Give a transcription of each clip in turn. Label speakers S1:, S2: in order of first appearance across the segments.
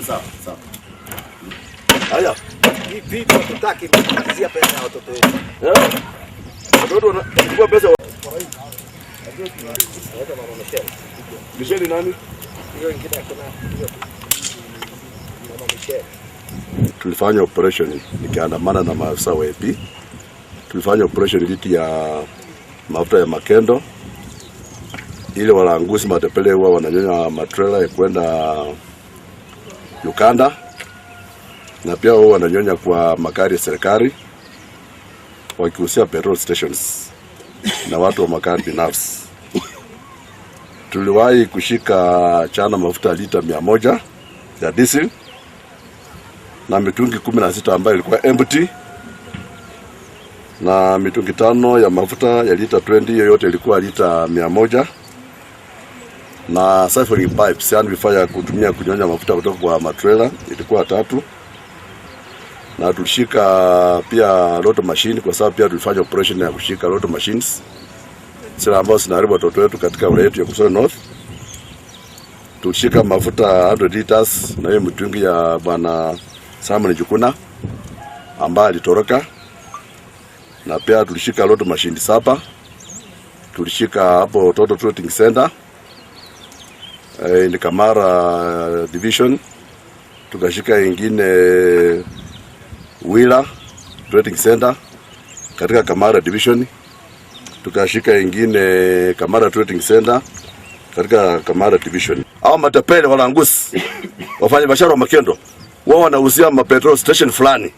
S1: Sawa sawa. Haya.
S2: Hii vitu hatutaki kumalizia pesa ya watoto wetu.
S1: Eh. Watoto wanachukua pesa.
S2: Naitwa Mama Michelle.
S1: Michelle nani?
S2: Hiyo ingine hakuna hiyo tu. Mama Michelle.
S1: Tulifanya operation nikiandamana na maafisa wa AP. Tulifanya operation dhidi ya mafuta ya makendo, ile walanguzi matepele huwa wananyonya matrela ya kwenda Uganda, na pia wao wananyonya kwa magari ya serikali wakihusia petrol stations na watu wa magari binafsi. Tuliwahi kushika chana mafuta lita 100 ya diesel na mitungi 16 ambayo ilikuwa empty na mitungi 5 ya mafuta ya lita 20, hiyo yote ilikuwa lita 100, na siphoning pipes, yani vifaa ya kutumia kunyonya mafuta kutoka kwa matrela ilikuwa 3, na tulishika pia lotto machine, kwa sababu pia tulifanya operation ya kushika lotto machines zile ambazo zinaharibu watoto wetu katika wilaya yetu ya Kuresoi North. Tulishika mafuta 100 liters na hiyo mitungi ya bwana Simon Njuguna ambaye alitoroka, na pia tulishika lotto machine 7, tulishika hapo Total Trading Center ni Kamara division, tukashika ingine Wila Trading Center katika Kamara division, tukashika ingine Kamara Trading Center katika Kamara division. Hao matapeli walanguzi wafanya biashara wa makendo wao wanauzia ma petrol station fulani,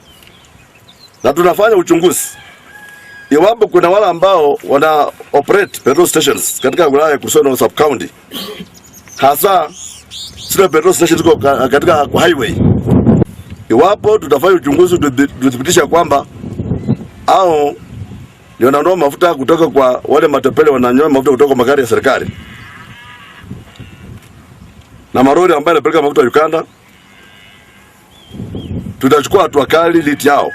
S1: na tunafanya uchunguzi iwapo kuna wale ambao wana operate petrol stations katika wilaya ya Kuresoi North sub county, hasa zile petrol stations ziko katika highway. Iwapo tutafanya uchunguzi tuthibitisha kwamba au ndio wananunua mafuta kutoka kwa wale matapeli wananyoa mafuta kutoka kwa magari ya serikali na marori ambayo yanapeleka mafuta Uganda, tutachukua hatua kali dhidi yao.